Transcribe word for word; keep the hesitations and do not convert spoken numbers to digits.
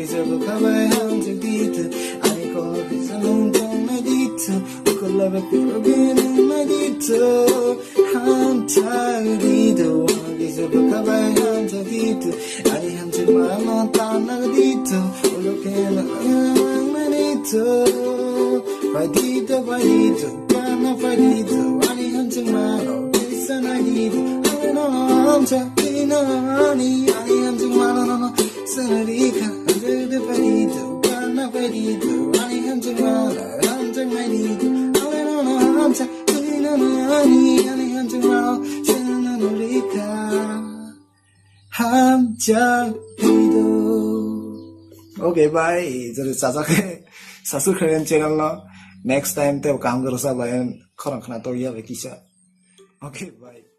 Wagi jogo kabai hamjak ditu. Ani kono bisa nung tong na ditu. Ukula ba kuro gini na ditu. Hamjak ditu. Wagi jogo kabai hamjak ditu. Ani hamjak mano tana ditu. Ulo kena nang na ditu. Bai ditu, bai ditu. Kana bai ditu. Ani hamjak mano. Bisa na ditu. Ani no hamjak. Ani, ani hamjak mano no no. Sana rika. Hamjak ditu bai ditu. Kana bai ditu. Ani hamjak mano. Hamjak bai ditu. Ani no no hamjak. Ani no no ani. Ani hamjak mano. Sana no rika. Hamjak ditu. Okay, bye. Jare sajak khe subscribe khlai channel no. Next time tei kam goro sa bai khorang khna to ya bai kisa. Okay, bye.